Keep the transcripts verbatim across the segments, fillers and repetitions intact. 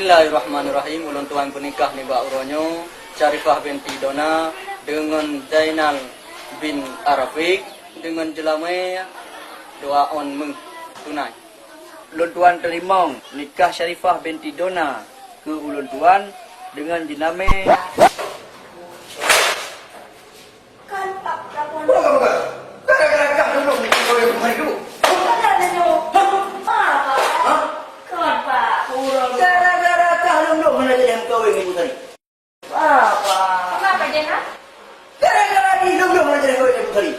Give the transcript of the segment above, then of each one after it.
Bismillahirrahmanirrahim. Ulôn tuan peunikah nibak uroe nyoe Syarifah binti Dona deungon Zainal bin Arafiq deungon jeulamé dua ôn meuh tunai. Ulôn tuan teurimong nikah Syarifah binti Dona keu ulôn tuan deungon jeulamé. Kan, Pak, laporan. Bukan, bukan. Gara-gara kah dulu ni, kau yang bukan itu. Bukan ada nyo. Hah? Apa? Hah? Kan, Pak, kurang. Gara-gara kah dulu mana jadi yang kau yang ibu tadi? Apa? Kenapa, Jenab? Gara-gara di dulu mana jadi kau yang ibu tadi?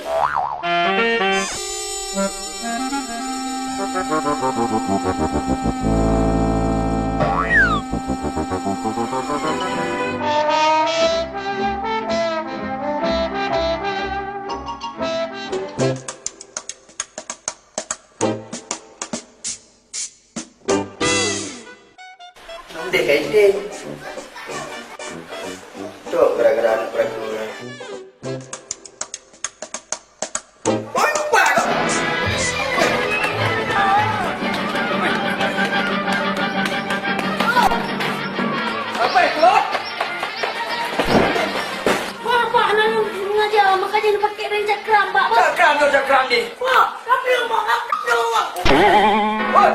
Deh, kaiteng. Tok gara-gara aneuk peureutu nyan. Oi, lupa kau. Apa itu? Wah, Pak, nang sengaja makanya dipakai dengan cakram, Pak, Pak. Cakram tu cakram ni. Pak, tapi yang Pak, apa tu, Pak? Woi.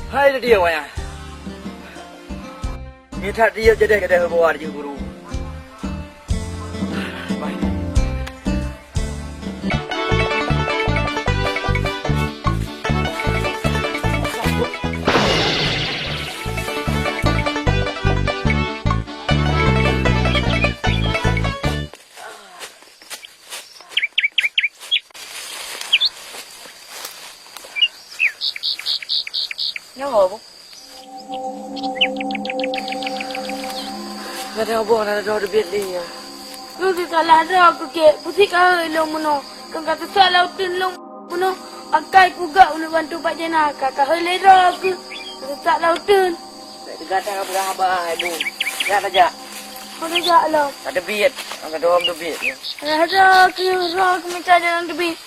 Hai, dia wayah. Ni that dia jadi gadai heubawa di guru. Baik. Nyoe, Bu. Gadang boh na droe teubiet lé nyan. Lôn teusalah droe keu kèk, peue sit ka hôi lôn meunoe. Keu ka teusak lam uteuen lôn meunoe, akai kugak ulôn bantu Pak Jena, ka ka hôi lé droe keu teusak lam uteuen. Bèk teugatang peugah haba, hai Bu. Jak tajak. Hana jak lom. Ka teubiet, ka dom teubiet. Hana droe keu, droe keu mita jalan teubiet.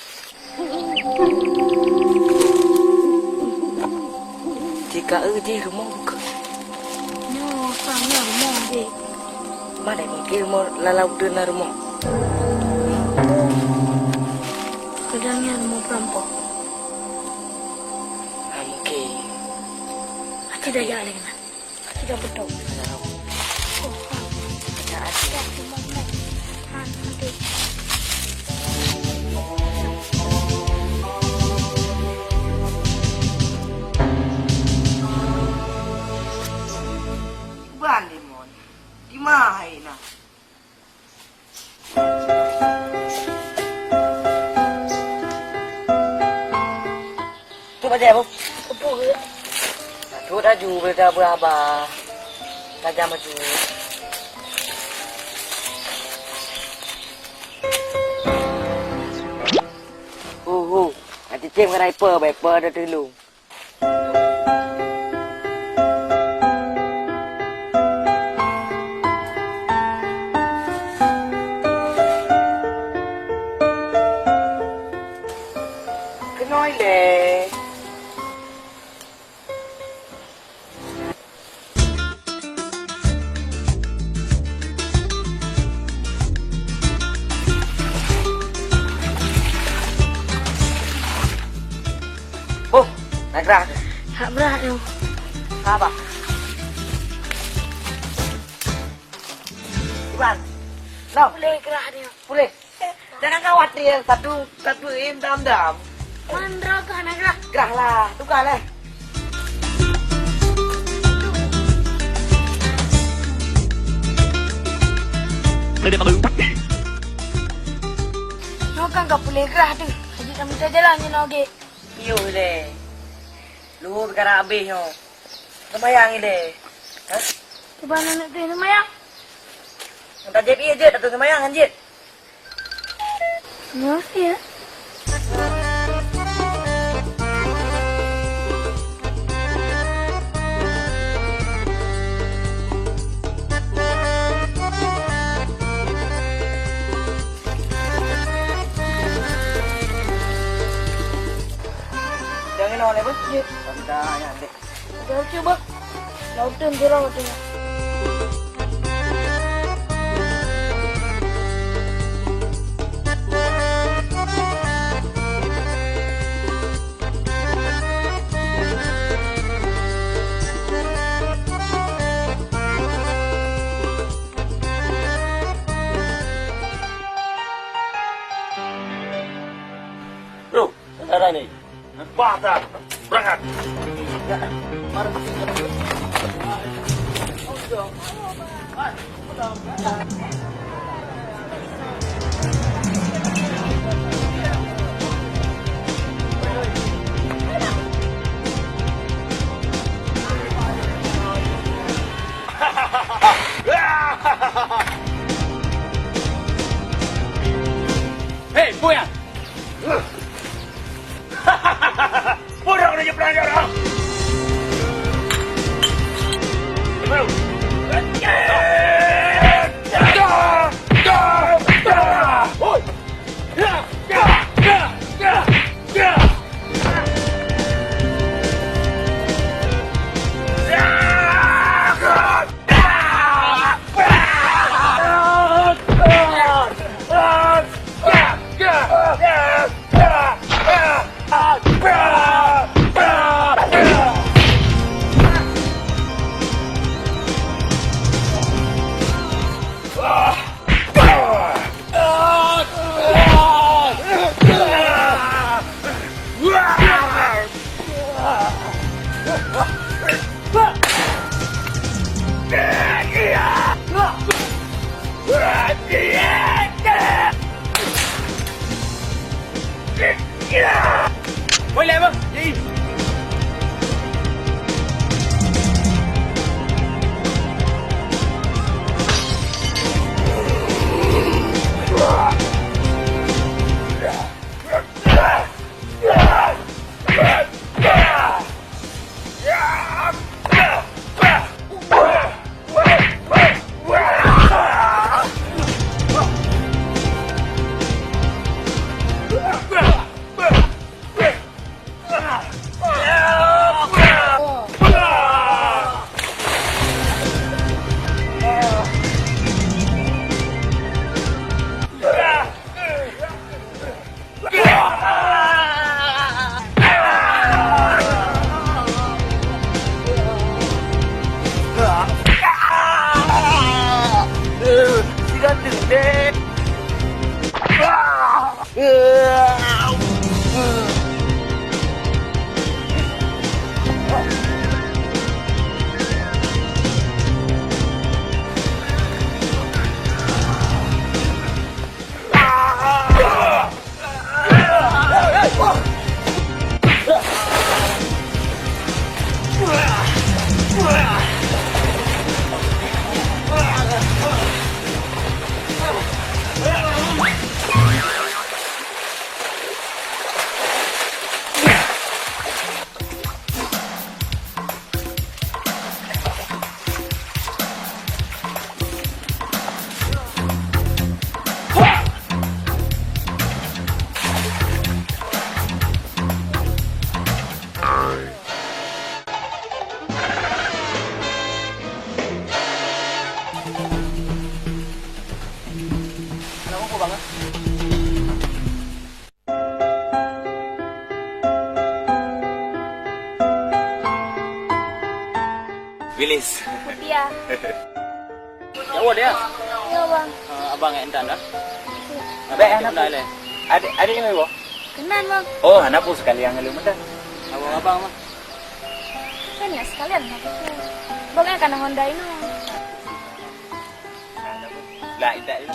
Jika eu jih rumoh bukon. Nyoe sang nyan rumoh jih. Mana mungkin rumoh lalau uteuen na rumoh? Kadang nyan rumoh peurampok. Ah, mungkin. Aci daya lagi man. Tidak betul. Ban limon, di mana hai na? Tu bajai, Bu. Apa ke? Nah, tu laju boleh dah beraba. Tajam maju. Hu, hu. Nanti tim kena ipa, baipa ada telu. Keunoe lé. Boh, na grah. Hak berat tu. Sabar. Iban. Lom. Boleh grah dia. Boleh. Jangan khawatir, satu, satu im dam-dam. Mandra kah na grah? Grah lah, tukar lah. Nyoe kan ka puléh grah tu. Hajat na mita jalan nyoe noe gét. Piôh lé. Lu, bikara abéh nyoe. Seumayang ilée. Hah? Cuba aneuk teuh seumayang. Nyang tajép ié jeuet, atau seumayang nyan jeuet? Nyoe, ya. Jangan nol, ya, Bos? Iya. Bangsa yang dek. Udah, coba. Lautan jerang katanya. Bro, sekarang ni. Bah, dah. Berangkat. Hei, Boyan! Orang ni je pelanggar, ah! Hoi! Boleh, Bang? Jadi. Wilis. Mutia. Ya, awak dia? Ya, Bang. Ah, abang yang entan dah. Baik, anak pun. Adik, adik ni, Bang? Kenal, Bang. Oh, anak pun sekali yang ngeluh mentan. Abang, abang, Bang. Kan ya, sekalian, anak pun. Bang, yang kena Honda ini. Lah, indak ni.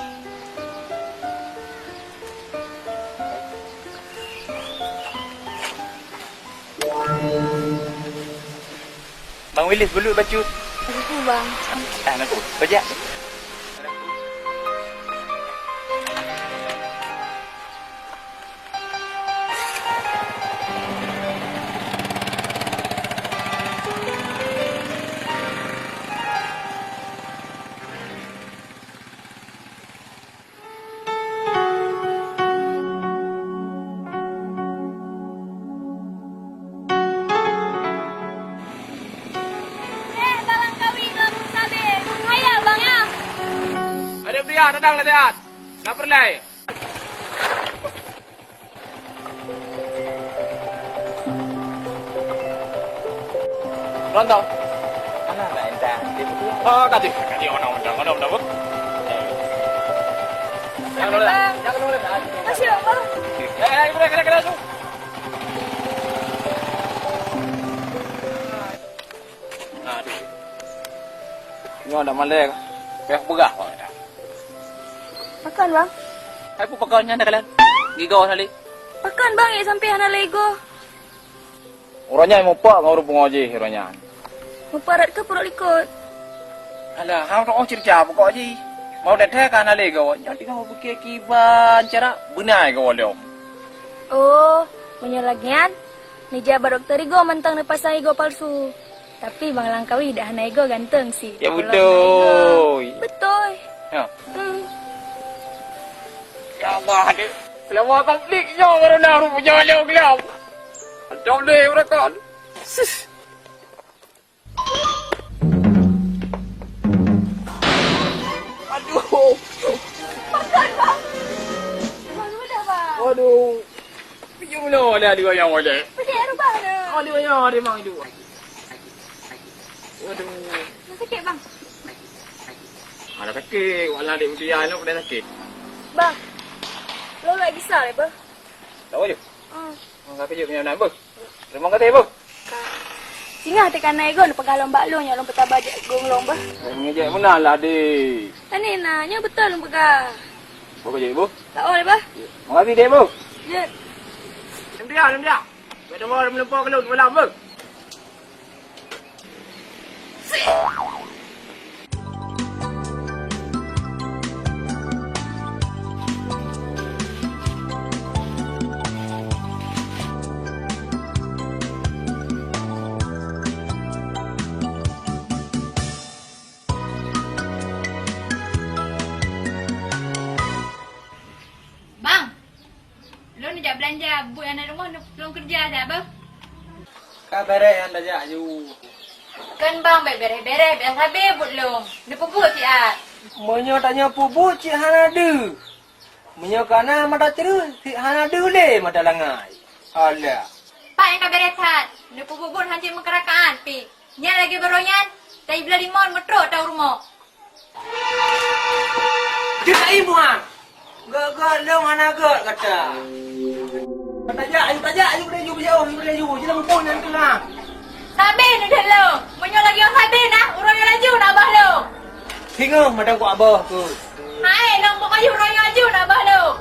Bang Wilis, beulut bacut. Aku, Bang. Ah, nak aku. Bajak. Eh, Bang Langkawi, Bang Sabe, hai, Bang, ya. Ada pria datang latihan. Nak perlai. Pronto. Mana nak entah? Oh, tadi, tadi orang undang, orang undang. Jangan dulu, jangan dulu. Masih apa? Eh, eh, kena, kena, kena, su. Aduh. Nyoe dah malèe. Payah peugah kau dah. Pakon, Bang? Hai, peue pakon nyan dah kalian? Gigoe hana lé. Pakon, Bang, ya sampai hana lé gigoe? Uroe nyan mupak ngon ureueng pungo jih uroe nyan. Mupak rot keu pruet likot? Alah, hang teu'oh ceurita pukok jih. Mau that-that ka hana lé gigoe, nyoe teungoh pike kiban cara beuna gigoe lom. Oh, meunyoe lagèe nyan, neujak bak dokto gigoe mantong neupasang gigoe palsu. Tapi Bang Langkawi dak hana gigoe ganteng sih. Ya, beutôi. Beutôi. Ya. Hmm. Ya Allah, dek. Selama konflik nyoe baru na rupa nyoe lom. Aduh, dek, uroe kon. Sis. Aduh. Pakon, Bang? Bang, udah, Bang. Waduh. Pinjam dulu ada dua yang ada. Pedik rubah dah. Ada yang ada, Bang, itu. Waduh. Sakit, Bang? Ada sakit. Walau dek mulia, lo pada sakit. Bang, lo lagi salah, Bang. Tahu je. Ah. Orang kata je punya nama. Terima kasih, Bu. Singoh teuka na gigoe neupeugah lom bak lôn, nyoe lôn peutaba jak gong lôn, bah. Ngeujek meunan lah, Dek. Tani na, nyoe beutôi lôn peugah. Boh ka jeuet, Bu? Ka oh lé, bah. Makasih, Dek, Bu. Jeuet. Lôn dia, lôn dia. Bèk deungoe meulumpoe keu lôn malam, Bu. Bang, lôn jak beulanja buet aneuk rumoh, lôn keureuja that, beuh. Ka bèrèh han tajak aju. Kon bang, bèk bèrèh-bèrèh, bèk sabe buet lôn. Neupeubuet siat. Meunyoe tanyoe peubuet cit hana deuh. Meunyoe kana mata creueh, cit hana deuh lé mata langai. Alah. Pat nyang ka bèrèh that, neupeubuet buet han cit meukarakaan pih. Nyan lagèe baroe nyan, tai blah limong meutrok tau rumoh. Jeuet kai muha. Gèt-gèt lôn hana gèt gata. Tajak, ayu tajak, ayu laju, ayu laju, ayu laju. Jeuet muphom nyan teungoh. Sabe neudeuh lôn. Meunyoe lagèe nyoe sabe na, uroe nyoe laju na bah lôn. Singoh mata ku abah tu. Hai, lôn pokok uroe nyoe laju na bah lôn.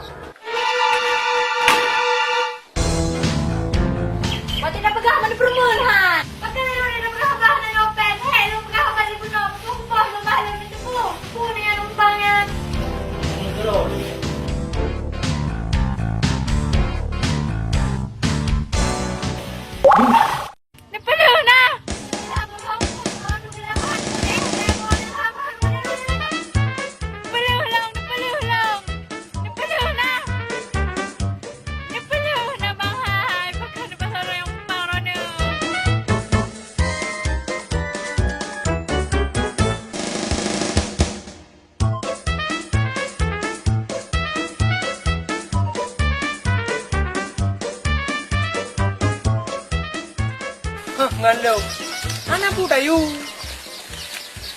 Watèe tapeugah meuneupeurumoh han. Pakon lôn hana peugah bah ngon Opet? Hei, lôn peugah bah lôn bunoe, peue bah lôn neuteupeue? Peue nyan lumpang nyan? Neupeuleueh na! Neupeuleueh lôn, neupeuleueh lôn, neupeuleueh na! Neupeuleueh na, bang hai, pakon neupeuleueh lôn nyang bang droeneuh. Hah, ngon lôn. Hana peue tayue.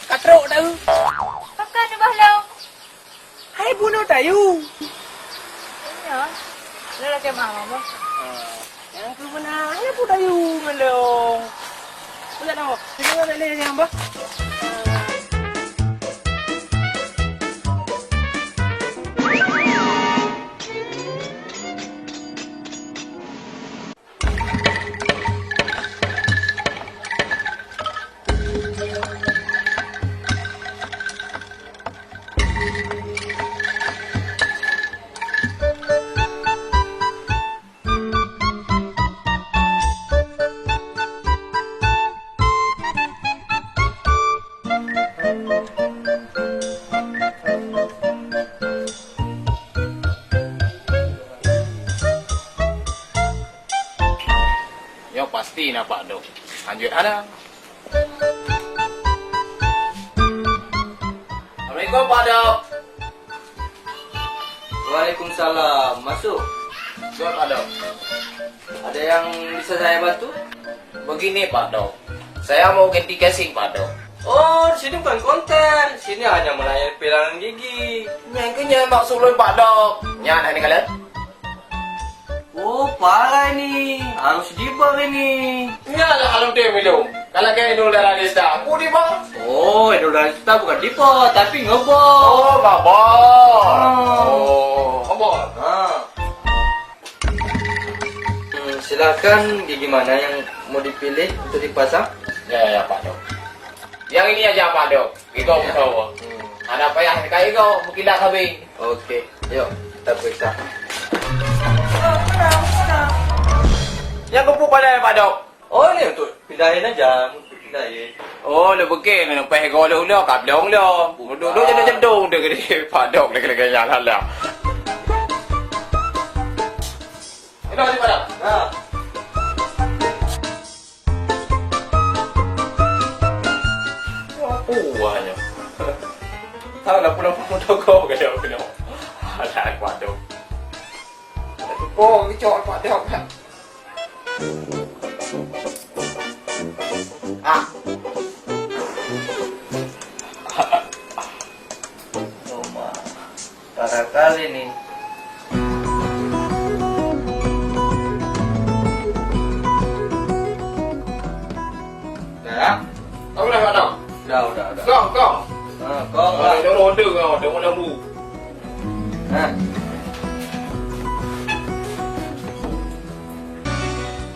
Ka trok tayue. Pakon neupeuleueh lôn? Hai bunoe tayue. Nyoe, lôn lakèe meu'ah, Bang. Ah, nyang keu beuna, hai peue tayue ngon lôn. Peue that, Bang? Sini, Bang, tak lé, Bang. Nyoe pasti na Pak Dok. Lanjut hana. Assalamualaikum, Pak Dok. Waalaikumsalam. Masuk. Silakan, Pak Dok. Ada yang bisa saya bantu? Begini, Pak Dok. Saya mau ganti casing, Pak Dok. Oh, di sini bukan konter. Sini hanya melayani pelayanan gigi. Nyang keu nyan maksud lôn, Pak Dok. Nyan hana kalon? Oh, parah ini. Harus dibor ini. Nyan lah kalau dia minum. Kalau kayak Inul Daradista, aku dibor. Oh, Inul Daradista bukan dibor, tapi ngebor. Oh, babor. Ah. Oh, ngebor. Ah. Hmm, silakan gigi mana yang mau dipilih untuk dipasang? Ya, ya, Pak Dok. Yang ini aja, Pak Dok. Igo beutôi. Hmm. Hana payah ka igo, meukilat sabe. Oke, yuk, kita periksa. Nyang keupeue padahai, Pak Dok? Oh, ini untuk pindahin aja, untuk pindahin. Oh, le beuke ngon peh igo le ulo, ka blong lo. Duduk jadi jedong deh gede, Pak Dok, lagi-lagi nyala lah. Ini aja, Pak Dok. Nah. Apa buahnya? Tahu lah pulang-pulang toko ke dia punya. Ada aku ada. Ada toko kecok aku ada kan. Ah. Parah kali ni. Dah, ya? Tahu dah, Pak Dok? Dah, udah, udah. Kong, kong. Ha, kong lah. Ada order kau, ada order bu. Ha.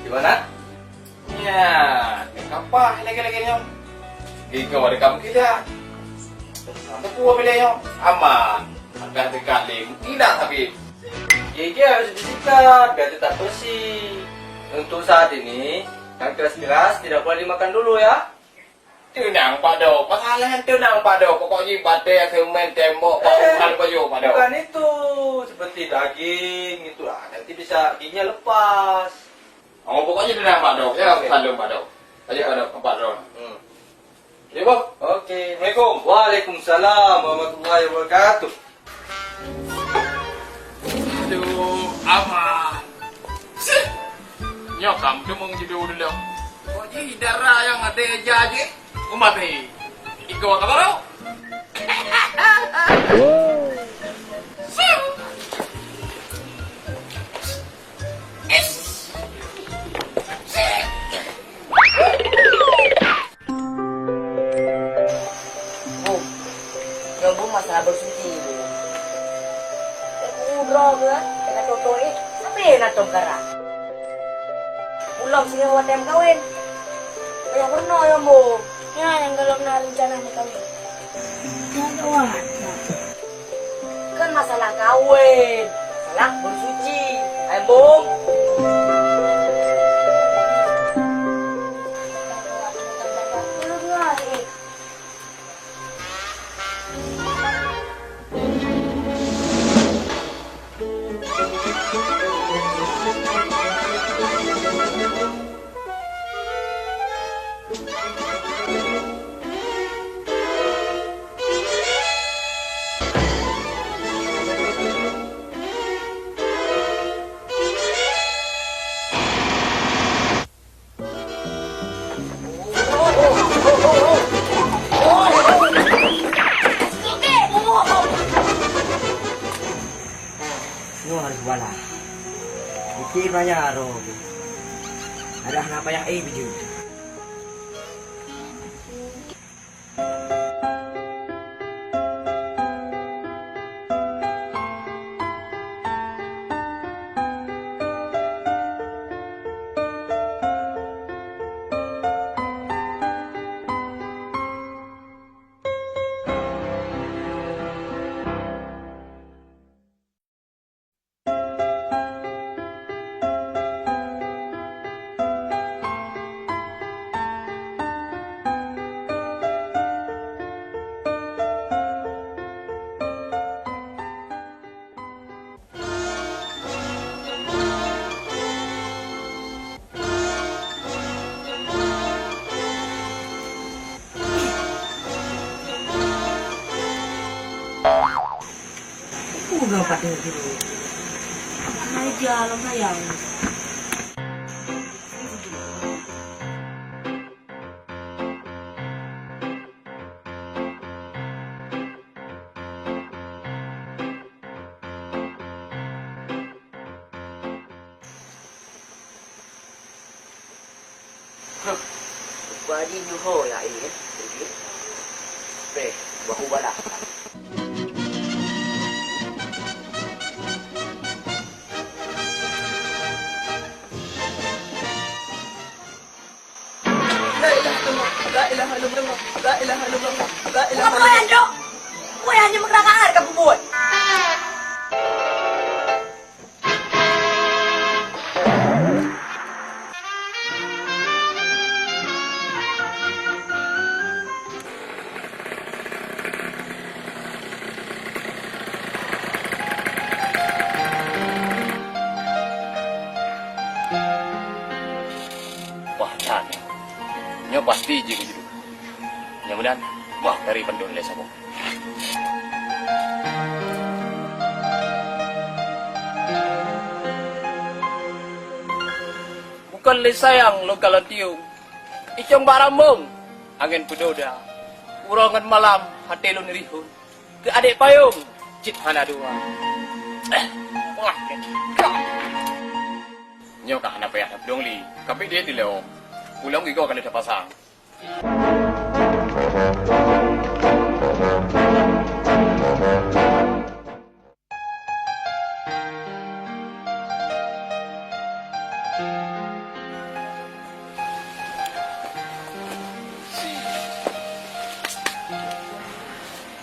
Di mana? Nyan, kapah lagèe-lagèe nyoe. Gigoe dekat meukilat. Teupeu bilèe nyoe, aman. Akan dekat lé meukilat tapi. Gigi harus disikat biar tetap bersih. Untuk saat ini, yang keras-keras tidak boleh dimakan dulu ya. Teunang, Pak Dok. Masalah nyan teunang, Pak Dok. Pokok jih batèe, semen, tembok, bau, Eh, hal baju, Pak Dok. Bukan itu. Seperti daging, itu, ah, nanti bisa giginya lepas. Oh, pokoknya teunang, Pak Dok. Ya, oke. Saleuem, Pak Dok. Aja, Pak Dok, Pak Dok. Hmm. Ya, Bos. Oke. Assalamualaikum. Waalaikumsalam warahmatullahi wabarakatuh. Aduh, aman. Sih. Nyoe kam deungon judul dulu. Kok jih dara nyang ada eja jih? Umat ni. Iko ka baru. Sih. Bum, nyoe bum masalah beusuci, bum. Udroe keuh, teuka toto éh, sabe na tom kara. Ulôn singoh watèe meukawen. Payah peurunoe nyoe, bum. Nyan nyang gohlom na reuncana meukawen. Nyan gawat, nah. Kan masalah kawén, masalah beusuci. Hai, Bung. Nyoe harôh bala. Bukti maya roh. Ada hana payah, eh, bijeu. Hai, dia lom sayang. Huh, Teungku Haji nyoe ho ya, eh, eh. Beh, bahu balah. La ilaha illallah, la ilaha illallah, la ilaha illallah, la ilaha illallah. Apa yang, Dok? Apa yang hanya menggerakkan ka peubuet? Wah, that nyoe. Nyoe pasti jih keu judul. Nyang meunan, wah, dari pendon lé saboh. Bukon lé sayang lôn kalon tiong, icong bak rambong, angén peudoda. Uroe ngon malam até lôn rihon, keu adék payong cit hana dua. Eh, wah, nyoe ka hana payah tapeudong lé, ka biet dilèe, ulôn gigoe ka lheueh tapasang.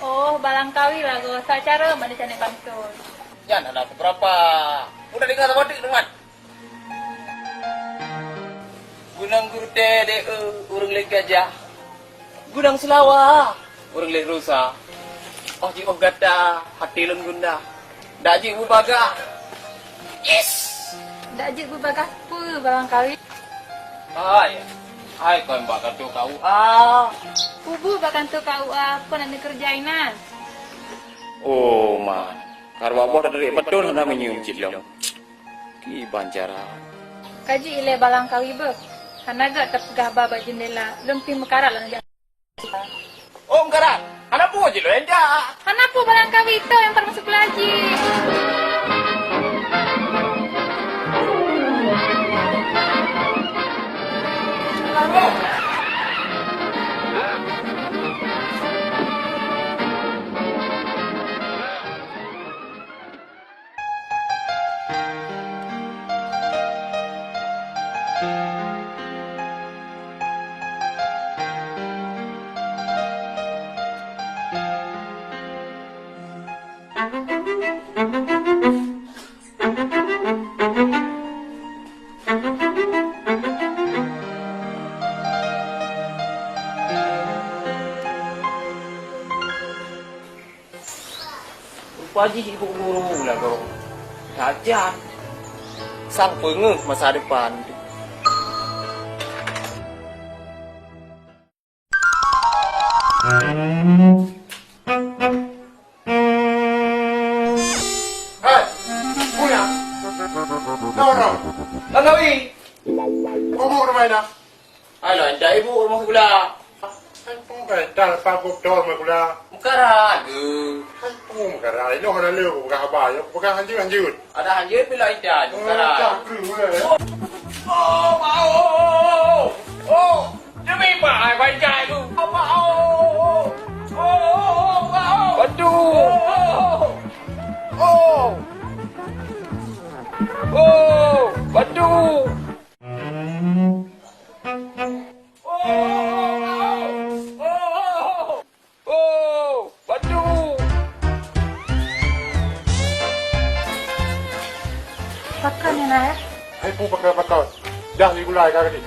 Oh, Balang Kawi lagoe, sacara mana canek bantul. Nyan hana seberapa. Udah dengar sama dek, teman. Gunong Gurte deh, eh, ureueng lé gajah. Gunong Seulawa, ureueng lé rusa. Oh, jiôh gata, até lôn gundah. Dak jeuet beubagah. Yes! Dak jeuet beubagah peue, Balang Kawi? Hai, hai kon bak kantor K U A. Ubu bak kantor K U A, kon na neukeureuja inan. Oh, man. Karu boh dari beutôi hana meunyeum cit lom. Kiban cara. Ka jeuet ilèe Balang Kawi beuh. Hana gèt tapeugah ba bak jeundela, lôn pih meukarat lam jak. Oh, meukarat. Hana peue jih lôn jak. Hana peue Balang Kawi, toh nyang paleng seubeula jih. Rupa jih ibu guru lagoe. Sajan sang peungeuh masa depan. Hai, pulang. Noro. Bang Kawi. Bubuk rumah dah. Alah, intat ibu rumoh gula. Hai, peue ka intat leupah gop thon meukarat? Meukarat geuh. Hai, peue meukarat? Inoe hana lé kupeugah haba, nyoe kupeugah hanjeuet-hanjeuet. Ada hanjeuet bila intat, meukarat. Oh, oh, oh, oh, oh. Oh, demi mak ai bai jai tu. Apa? Oh, oh, oh, oh. Oh, oh, oh, oh, oh. Batu. Oh, oh, oh, oh. Oh, batu. Oh, batu. Pakon nyan, Ayah? Hai, peue pakon-pakon. Dah digulai ka tadi.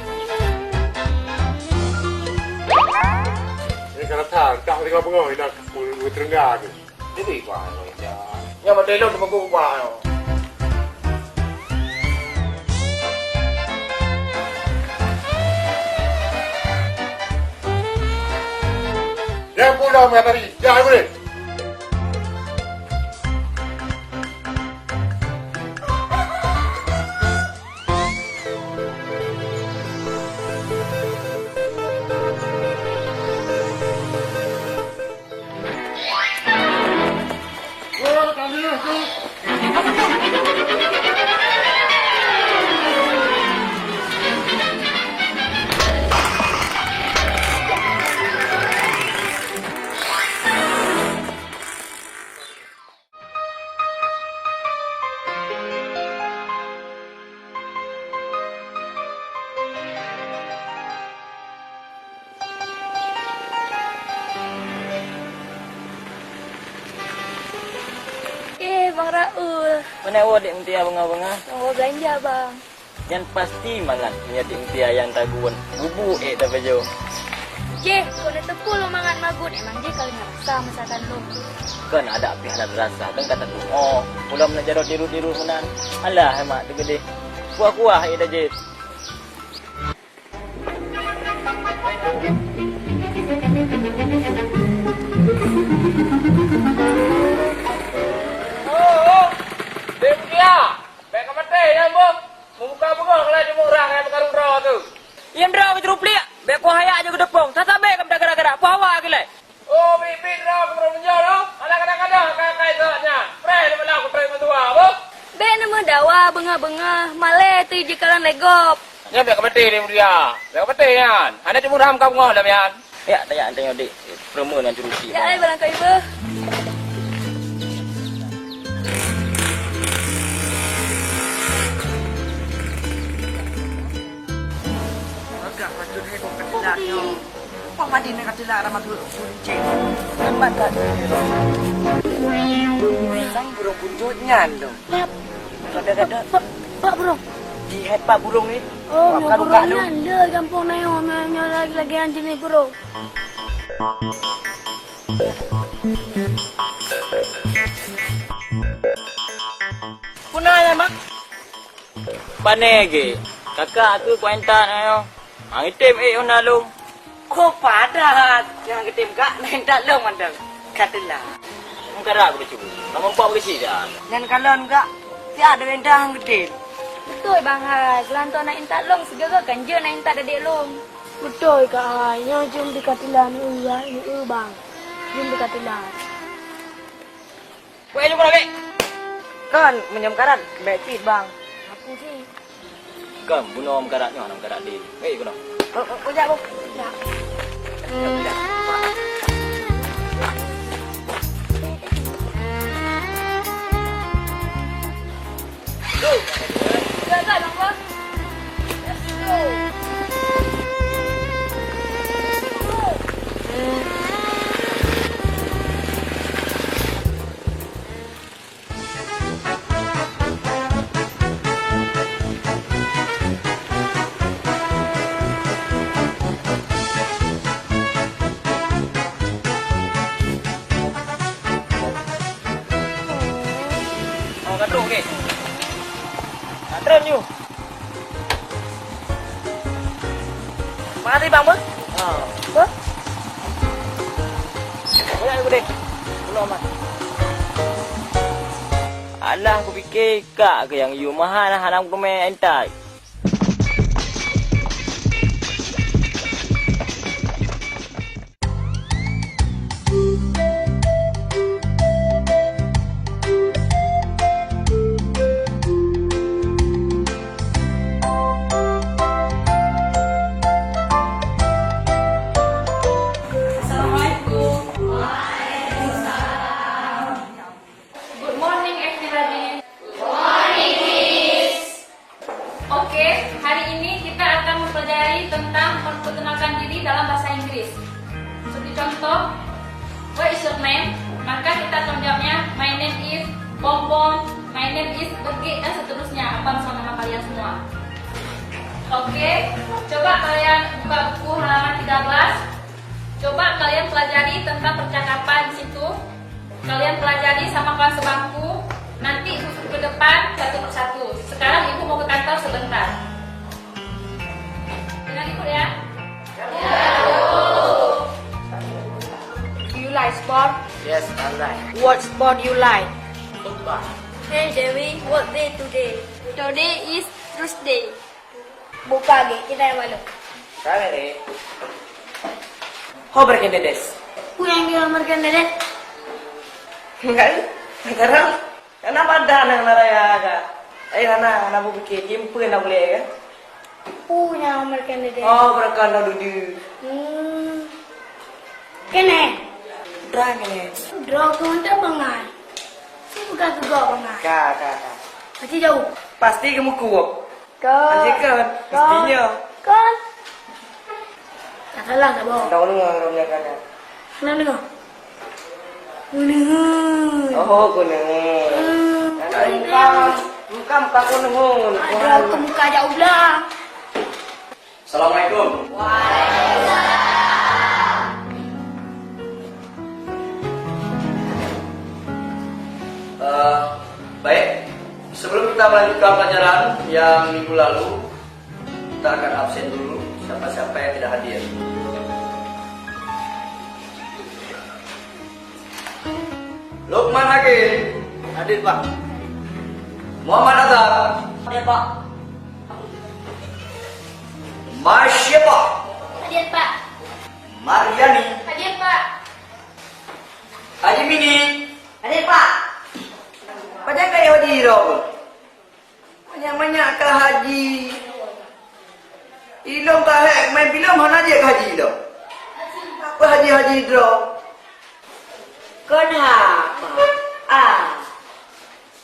Eh, ka rasa, dah tengah bengong, dah, eh, teurengga tu. Jadi, bah, ya. Nyang batèe lôn teumeuguh ubah nyoe. Ya, pulang, ya, tadi. Ya, boleh. Meunan woe Dek Mutia beungoh-beungoh? Woe beulanja, Bang. Nyan pasti mangat meunyoe Dek Mutia nyang tagun bubuk ék tapajoh. Jeh, kok na teupeu lôn mangat magun, emang jeh ka lôn rasa masakan lôn. Kon adak pih hana rasa, kan ka taduek. Oh, ulôn na jaroe dirut-dirut meunan. Alah, mak teugeudeh. Kuah-kuah ék dah jeh. Oh, oh. Dek Mutia, bèk ka maté nyan boh. Meubuka beungoh keulah jeuet murah ngon meukarong droe tu. Nyang droe keu juruplik, bèk kuhayat jeuet keu deupông. Sasabé ka meudagara-gara, peue hawa keu lé. Oh, biet-biet droe keu meureumeunyoe lom. Alah kadang-kadang akai-akai geuh nyan. Preh lé bala kutrek meutuah, boh. Bèk neumeudawa beungoh-beungoh, malèe teuh jikalon lé gob. Nyan bèk ka maté lé Mutia. Bèk ka maté nyan. Hana teumurah meuka beungoh lom nyan. Yak, tanya, tanya, Dek. Peureumeun ngon curuki. Ya, ai, barangkawi beuh. Agak patut hai kong kateulah nyoe. Upah madi nang kateulah ramah tu kuncing. Lambat tak? Sang burung puncut nyan tu. Pap. Kada-kada. Pak, Pak, Pak Burung. Di hai Pak Burung ni. Oh, nyoe burung nyan le gampông na nyoe, nyoe, nyoe lagi, lagi nyan jeunèh burung. Puna ya, Mak? Pane ge. Kakak aku kuat intat na nyoe. Mang item eh ona lung. Ko padat nyang geutem gak na intat lôn mantong. Ka teulat. Meukarat beukeucu. Ka meumpok beukeuci dah. Nyan kalon gak siat deungon dah geutem. Beutôi bang hai, geulantoe na intat lôn sigoe kan jeuet na intat adék lôn. Beutôi kak hai, nyoe jeuem di ka teulat neu bang. Jeuem di ka teulat. Weh, jom keunoe, Bek. Kon, meunyoe meukarat, bèk cit, Bang. Aku cit. Kon, bunoe meukarat nyoe, hana meukarat deh. Weh, keunoe. Oh, oh, oh, jak, Bang. Jak. Oh, ka trok, okey. Ka trok, nyu. Makasih, Bang, beuh. Ha. Beuh. Banyak, beuh, deh. Belum amat. Alah, kupikir kak ke nyang yue maha hana keumè entai. Assalamualaikum. Good morning, everybody. Good morning, Miss. Oke, hari ini kita akan mempelajari tentang memperkenalkan diri dalam bahasa Inggris. Seperti contoh, "What is your name?" Maka kita akan menjawabnya, "My name is Bongbong, my name is Begik," dan seterusnya. Apa misal nama kalian semua? Oke, coba kalian buka buku halaman tiga belas. Coba kalian pelajari tentang percakapan di situ. Kalian pelajari sama kawan sebangku. Nanti khusus ke depan satu persatu. Sekarang ibu mau ke kantor sebentar. Dengan ibu ya. You like sport? Yes, I like. What sport you like? Football. Hey Dewi, what day today? Today is Thursday. Buka gate, kita yang malu. Salah deh. Ho berkendedes. Ku yang dia berkendedes. Enggak, enggak. Kenapa ada anak-anak raya kak? Eh, anak, anak bu bikin, jimpen nak boleh kan? Punya American Dede. Oh, berkah dah dudi. Hmm. Kene. Drang kene. Drang tu untuk bangai. Si bukan juga bangai. Ka, ka, ka. Pasti jauh. Pasti kamu kuat. Kan. Anjing kan? Kan. Pastinya. Kan. Tak salah, tak bohong. Tahu dengar orang jaga kan? Kenapa dengar? Kuning. Oh, kuning. Hmm. Buka, buka muka kau nuhun. Ada aku muka jauh belah. Assalamualaikum. Eh, baik, sebelum kita melanjutkan pelajaran yang minggu lalu, kita akan absen dulu, siapa-siapa yang tidak hadir. Lukman Hakim. Hadir, Pak. Muhammad Azhar. Hadir, Pak. Masyibah. Hadir, Pak. Maryani. Hadir, Pak. Haji Mini. Hadir, Pak. Pajan ka haji droe? Banyak-banyak ka haji. Ilôn ka hék, main filem hana jeuet haji lom. Apa haji-haji droe? Kon haba. Ah.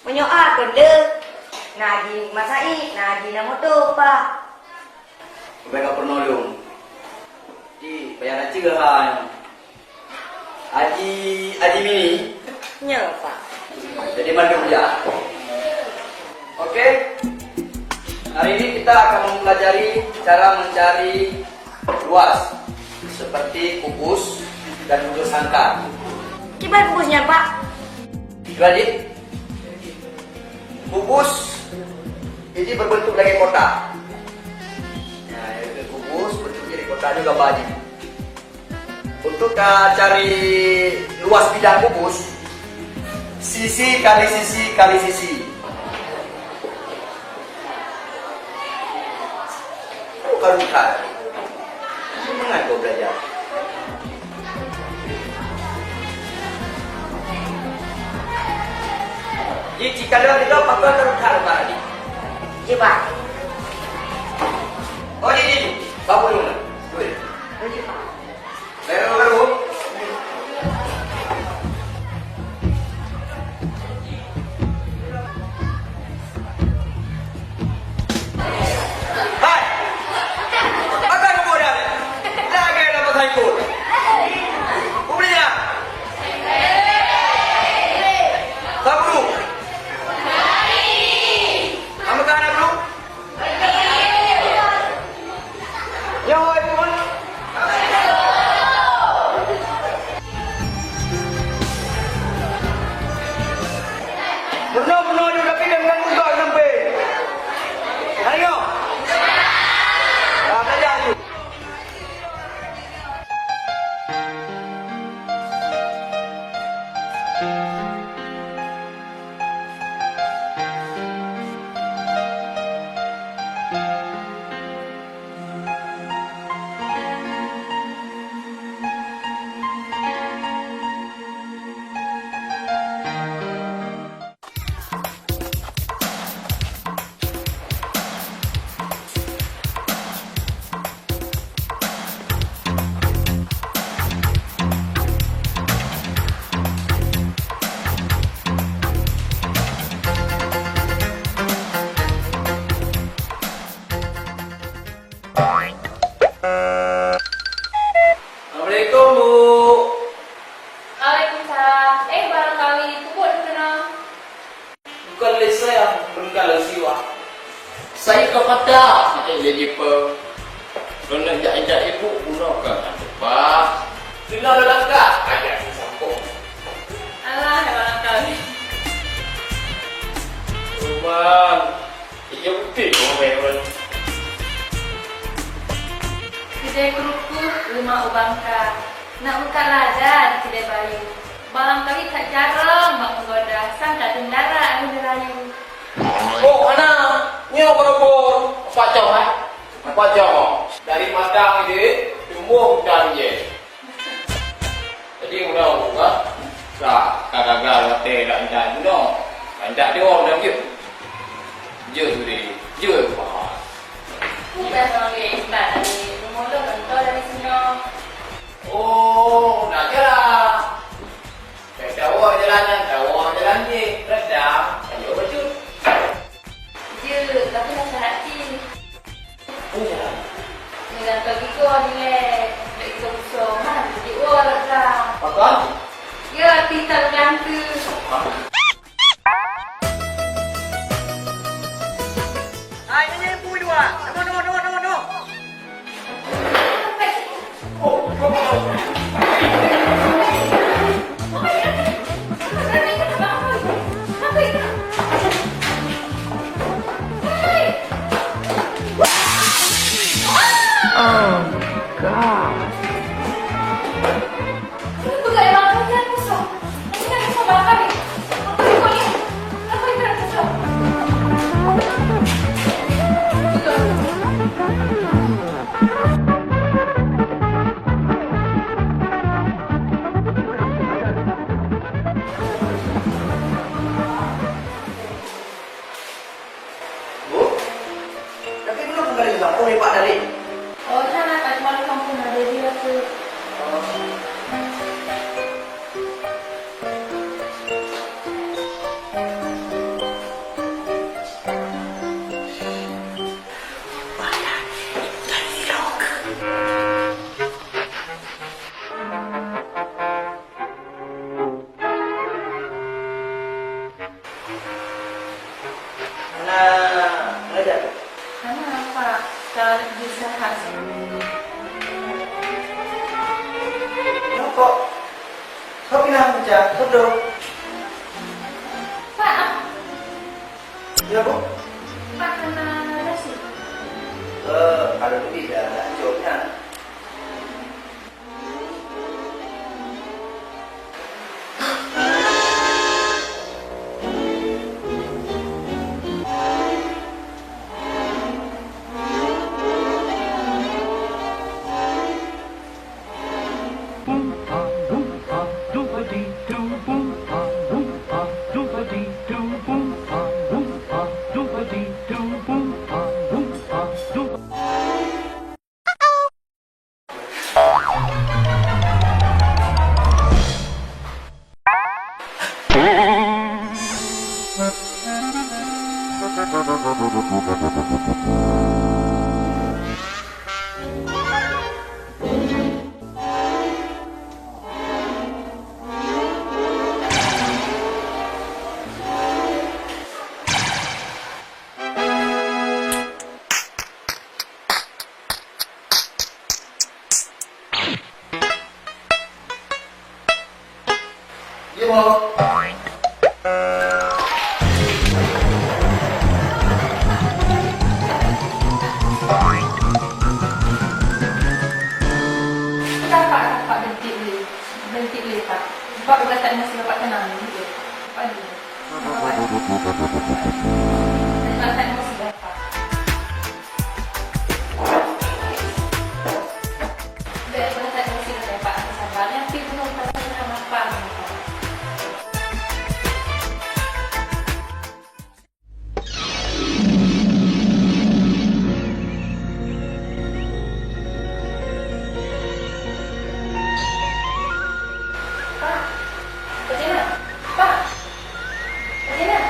Meunyoe a kon le, na haji Mat Said, na haji na moto, Pak. Ubé ka peurunoe lôn. Di, payah na ceuh hai. Haji, Haji Mini? Nyo, Pak. Jadi mandum ya. Oke. Hari ini kita akan mempelajari cara mencari luas seperti kubus dan bujur sangkar. Kiban kubus nyan, Pak? Kiban, Ji? Kubus ini berbentuk lagi kotak. Nah, itu kubus bentuknya di kotak juga, Pak Haji. Untuk ka cari luas bidang kubus, sisi kali sisi kali sisi. Oh, karu ka. Mangat kau belajar. Ji, jika ada kita pakai karu ka tadi. Ji, Pak. Oh, ji, ji. Bawa dulu. Dulu. Oh, ji, Pak. Hai! Pakai buku dah. Lagi nama saya ikut. Publik ya? Sabru. Kamu kan, Bro? Nyoe hai pun. Peunoh-peunoh ju tapi dengan muka sampai. Ayo. Nah, belajar ju. Assalamualaikum, Bu. Waalaikumsalam. Eh, barangkawi peubuet keunoe. Bukan lé saya, bukan lé siwa. Saya ka patah, eh, jadi pe. Kena jak-jak ibu, guna ka tak tepat. Kena lelangkah, ajak si sambung. Alah, barangkawi. Roman. Iya, beutôi, Roman. Keudè kruku, rumoh u Bangka. Nak buka ladang keudè bayu. Barangkawi that jarang bak meugoda, sang that teundara aneuëk neulayu. Oh, hana. Nyoe baroe phon. Apa cong, hai? Apa cong? Dari matang je, tumbuh hutan je. Jadi, meunoe, ka, ka gagal watèe dak intat bunoe. Ka intat deungoe meunan jeuet. Jeuet sudah, jeuet, Pak. Bukan sama dia intat tadi. Rumah lu mentol dari sini. Oh, nak jalan. Dah tahu jalan, dah tahu jalan ni. Redam, ayo baju. Jeuet, tapi rasa hati. Iya. Nyan ka gigoe dilèe, lé gigoe busong, hana jiwoe lam. Pakon? Ya, pintar ganteng. Pak, tunggu, tunggu, tunggu, tunggu, tunggu. Oh my God. Bu, tapi belum kembali ke kampung ya, Pak, tadi? Oh, hana, Pak, cuma di kampung ada dia tu. Oh. Hana ngajar? Hana, Pak. Ka lagi istirahat. Nyoe kok, kok pinah meucah? Kok dong? Pak, ah. Ya, Bu? Pak, hana nasi. Eh, kalau begitu, ya, nak cok nyan. Dia mau. Pak, Pak, Pak, berhenti dulu. Berhenti dulu, Pak. Pak, udah tak emosi, Bapak tenang dulu. Pak, dulu. Bapak, Pak. Bapak, tak emosi, Bapak. Pak, Pak Zainal, Pak, Pak Zainal.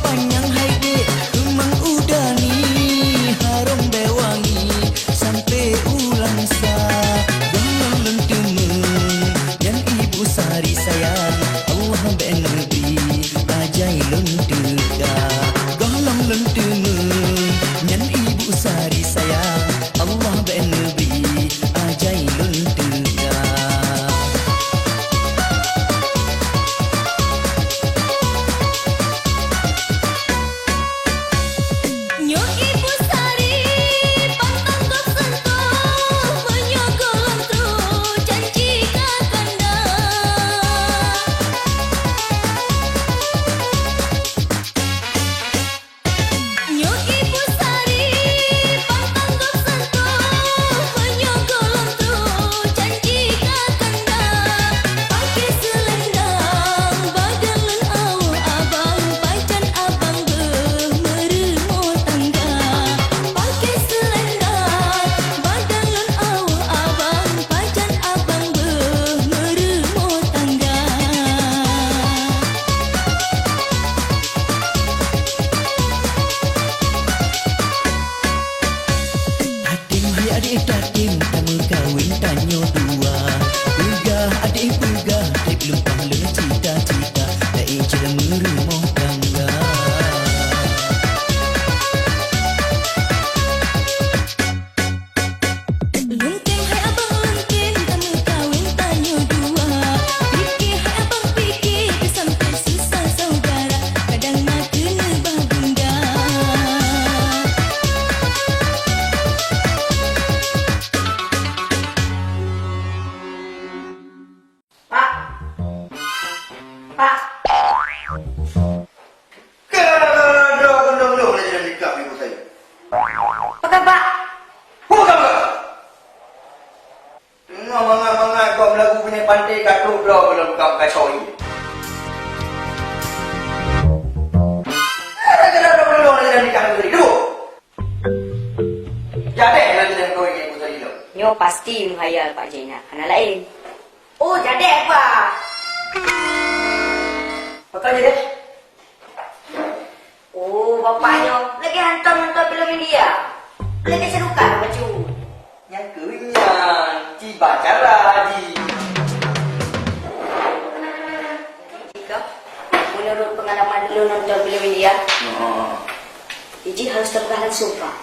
Panyang hai dek, keumang u dani, harôm bèe wangi, sampoe u lam sa. Gohlom lôn teumeung, nyan Ibu Sari sayang, Allah bèk neubri, bajèe lôn teuka. Gohlom lôn teumeung, nyan Ibu Sari sayang, Allah bèk neubri, bajèe lôn teuka. Nyoe Ibu Sari, pantang gob sentuh, meunyoe gohlom troh janji ka kanda. Nyoe Ibu Sari, pantang gob sentuh, meunyoe gohlom troh janji ka kanda. Paké seulendang, badan lôn awoe abang, pajan abang beuh meurumoh tangga. Paké seulendang, badan lôn awoe abang, pajan abang beuh meurumoh tangga. Tatem hai adék tatem, tameukawen tanyoe dua. Peugah adék peugah, trép lumpah lé cita-cita, taék jeuet meurumoh tangga. Lungkeng hai abang lungkeng, tameukawen tanyoe dua. Pike hai abang pike, peusampoe sisa saudara, kadang na keuneubah bunda. Pak! Pak! Keudroe gunong-gunong lagèe nyan nikah ibu saya. Pakon, Pak? Pakon, Pak? Teungoh mangat-mangat gob meulagu binéh panté ka trok droe lom ka meukasoe. Keudroe gunong-gunong lagèe nyan nikah ibu saya. Duh! Jadeh lagèe nyan kawé ngon ibu saya lom. Nyoe pasti meuhayal Pak Zainal, hana laén. Oh, jadeh, Pak. Pakon jadeh? Oh, bapak nyoe lagèe hantom nonton filem India. Lagèe Shah Rukh Khan bacut. Nyang keu nyan, ci bacara ji. Jika menurut pengalaman dulu nonton filem India, heeh, iji harus terpegang langsung, Pak.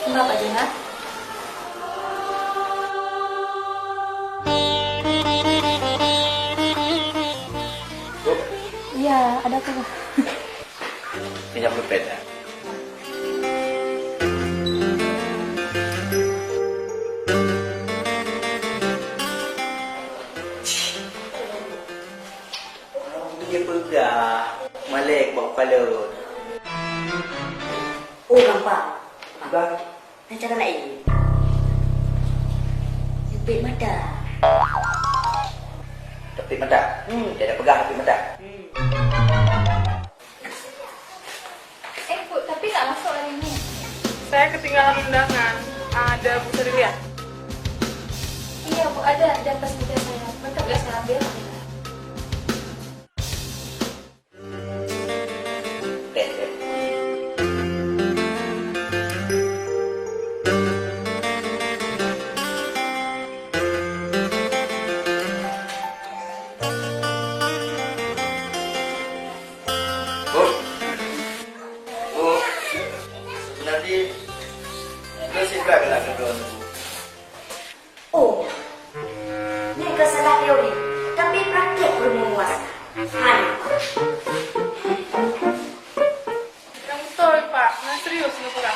Enggak, Pak Jena. Iya, ada apa? Pinjam dompet, ya? Dia peugah, malek bak kepala. Oh, gampang. Bah. Rencana lain. Teubiet mata. Teubiet mata? Hmm. Dia dah peugah teubiet mata. Hmm. Eh, Bu, tapi nak masuk hari ini. Saya ketinggalan undangan. Ada Bu Sarilia? Iya, Bu, ada. Ada pas saya. Bentar, ya, saya ambil. Bu. Bu. Nanti lo sibak lah kedua. Oh, nyan ka salah teori, tapi praktek ureueng meumuaskan. Hai. Nyang beutôi, Pak. Nyan serius neupeugah.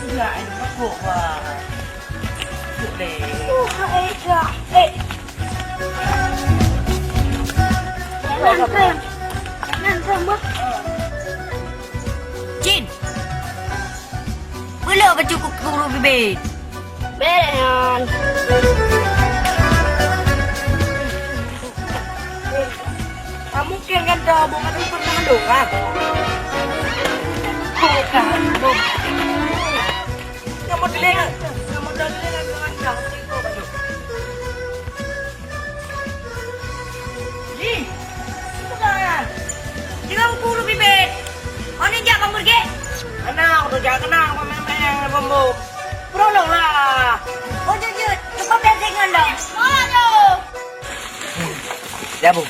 Dah, ayo, masuk, wah. Masuk deh. Uh, hai, dah. Eh. Nangkem. Nangkem, wah. Jin. Peuleueh bacut keu guru bibit. Bèk nyan. Kamu kian ganteng, bukan itu pernah dong, ah. Bukan, bukan. Kamu telinga, kamu telinga dengan ganteng. Jih, peue keuh nyan? Jeuet u guru bibit. Hana jak bak meureuge? Keunong, tujak keunong, peumaén-maén bambu. Peurolong lah. Oh, jeuet, jeuet. Cuba pèng singan dong. Aduh. Ya, Bu.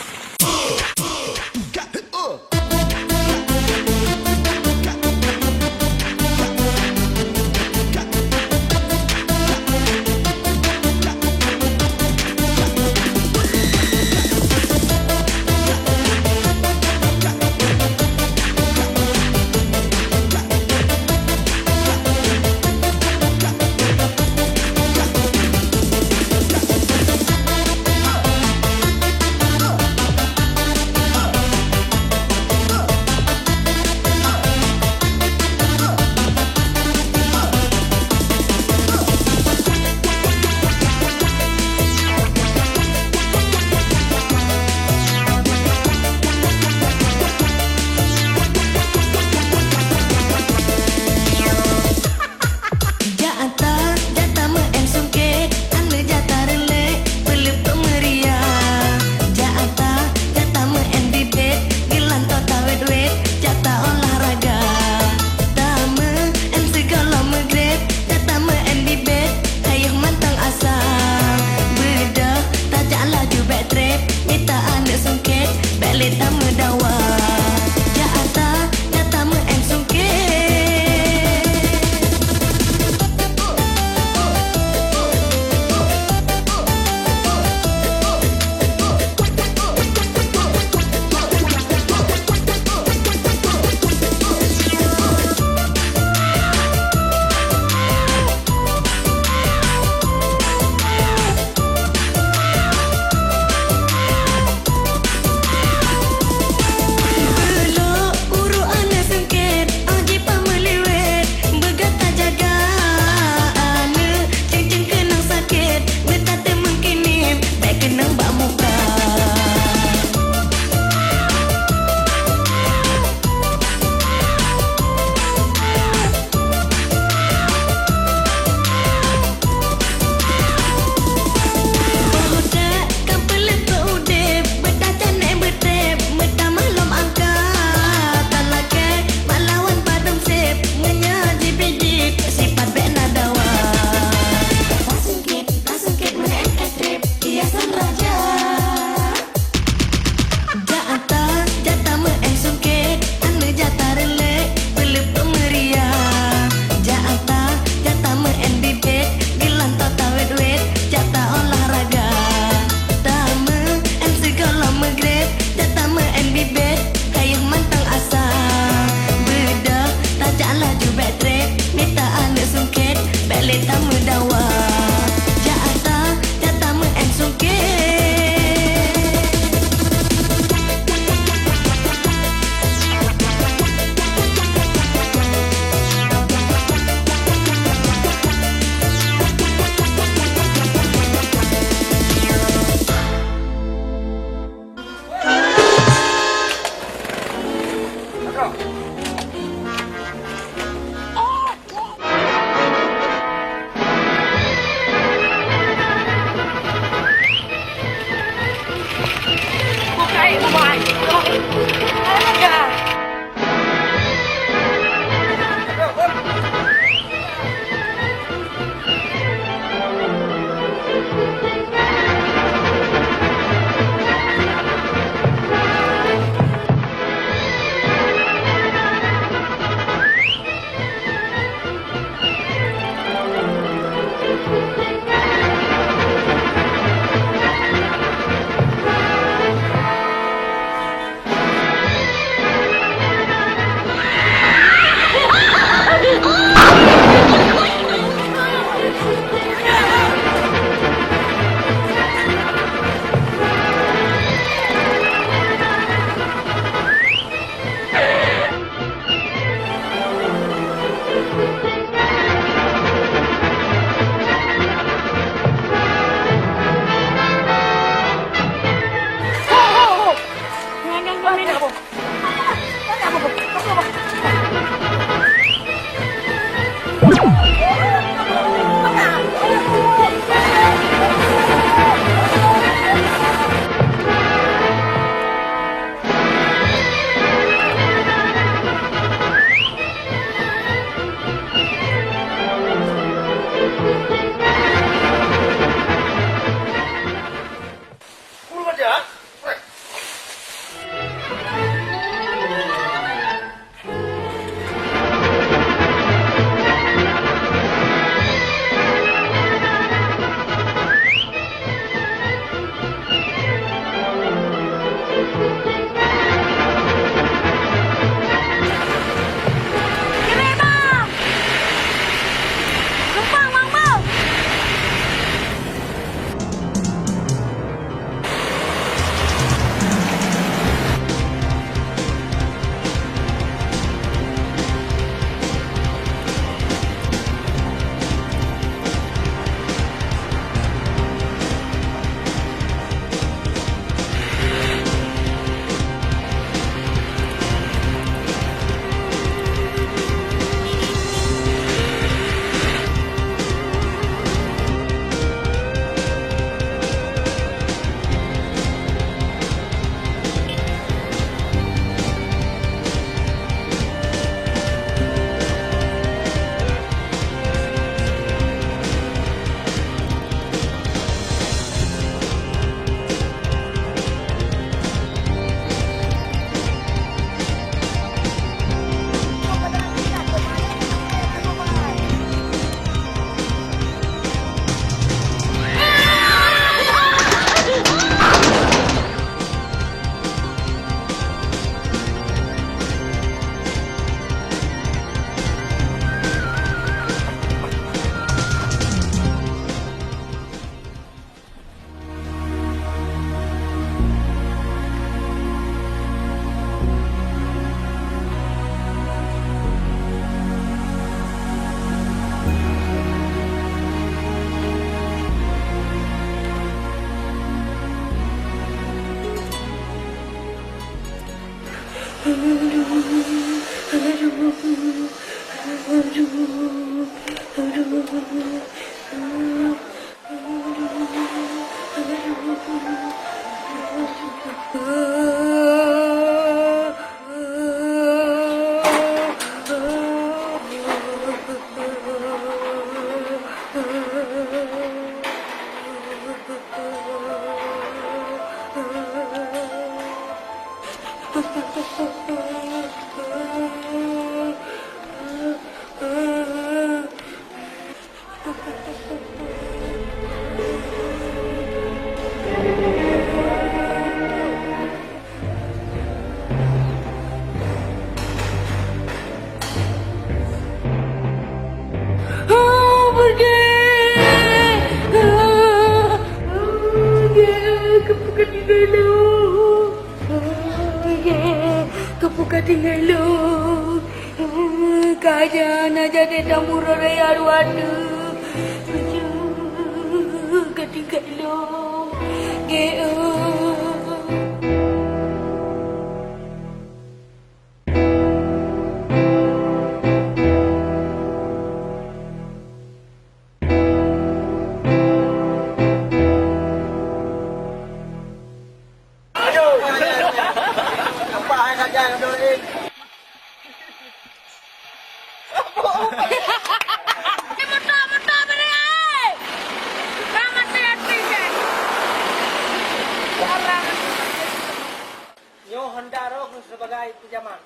Keupeue ka tinggai lôn? Ka jan aja teutamong raya ruat. Ka tinggai lôn. Geu. Aduh. Nampak hai nak jalan dulu, eh. Eh, motor, motor, beri, eh. Dah mati hati, eh. Orang. Nyoe Honda Rock sebagai pinjaman.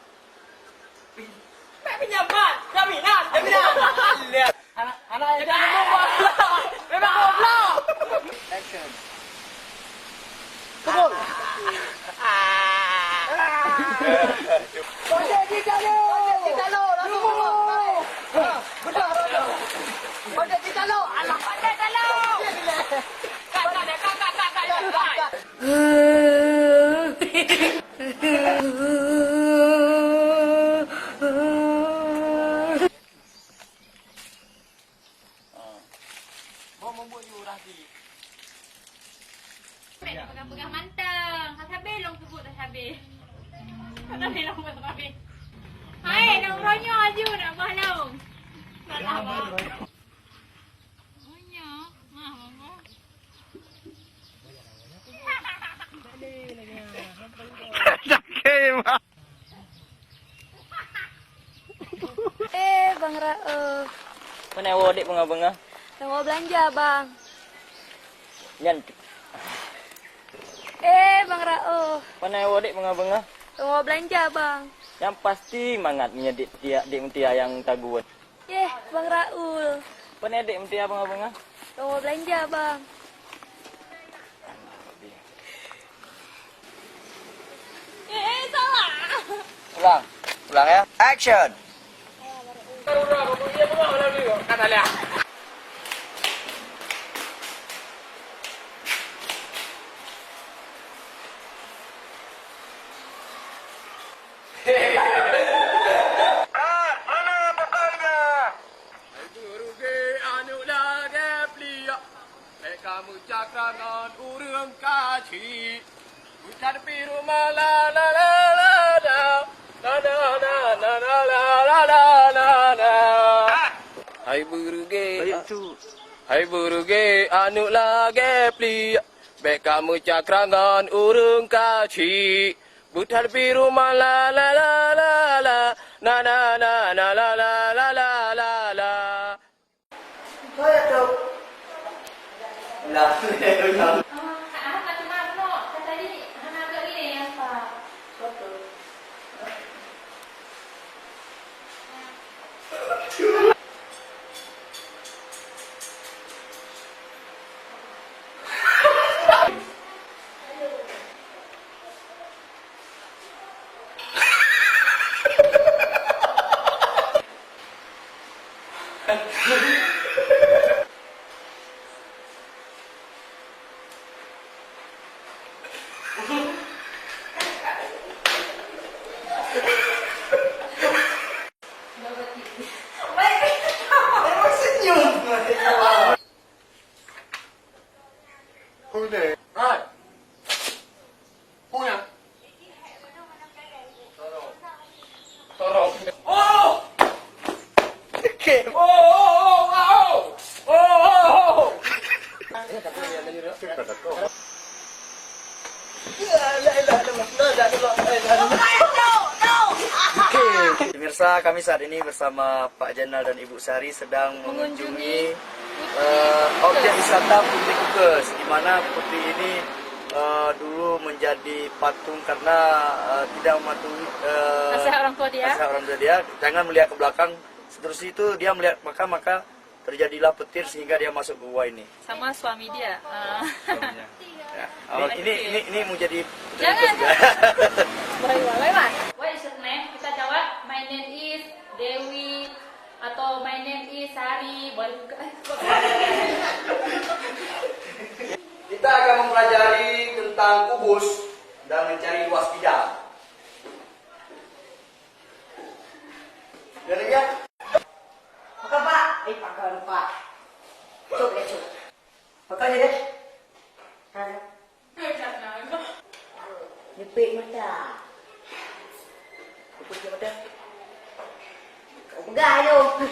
Mak pinjaman, jaminan, jaminan. Anak, anak yang jangan memang goblok. Memang goblok. Action. Kebun. Kocek cita lo. Kocek cita lo, langsung kebun. Ha, betul, betul. Kocek cita lo, alah. Kocek cita lo. Kak, kak, kak, kak, kak, kak, kak. Peugah-peugah mantong. Ka sabe lôn peubuet, ka sabe. Ka sabe lôn peubuet, ka sabe. Hai, nang uroe nyoe aju nak bah lôn. Nak bah. Nyoe, mah, mah, mah. Sakét, Mak. Eh, Bang Rauf. Mana awak dek bunga-bunga? Teungoh beulanja, Bang. Nyan. Eh, Bang Rauf. Pane woe dek beungoh-beungoh? Teungoh beulanja, Bang. Nyang pasti mangat nyoe dek Tia, dek Mutia nyang taguet. Yeh, Bang Raul. Pane dek Mutia beungoh-beungoh? Teungoh beulanja, Bang. Eh, eh, salah. Ulang. Ulang ya. Action. Hai beureuge aneuk lagèe pliek, bèk ka meucakra ngon ureueng kaci. Meucakra di rumoh la la la la la, la la la la la la la la la. Hai beureuge, hai beureuge aneuk lagèe pliek, bèk ka meucakra ngon ureueng kaci. Beuthat di rumoh la la la la la, na na na na la la la la la la. Saya tu. Lah. Emang senyum. Who there? Hai. Who ya? Tolong. Oh! Oke. Oh, oh, oh, oh, oh. Oh, oh, oh. Oke. Pemirsa, kami saat ini bersama Pak Jenal dan Ibu Sari sedang mengunjungi, eh, objek wisata Putri Kukes, di mana putri ini, eh, dulu menjadi patung karena, eh, tidak mematuhi, eh, Nasihat orang tua dia. Nasihat orang tua dia. Jangan melihat ke belakang. Seterusnya itu dia melihat, maka, maka terjadilah petir sehingga dia masuk ke gua ini. Sama suami dia. Ah. Suaminya. Ya. Oh, ini, ini, ini mau jadi Jangan, juga. Jangan. Boleh, boleh, Mas. What is your name? Kita jawab, "My name is Dewi," atau "My name is Sari." Boleh juga. Kita akan mempelajari tentang kubus dan mencari luas bidang. Dah lagi ya? Makan, Pak. Eh, makan, Pak. Cok deh, cok. Makan je deh. Ha. Nyepik mata. Nyepik mata. Kau pegang tu.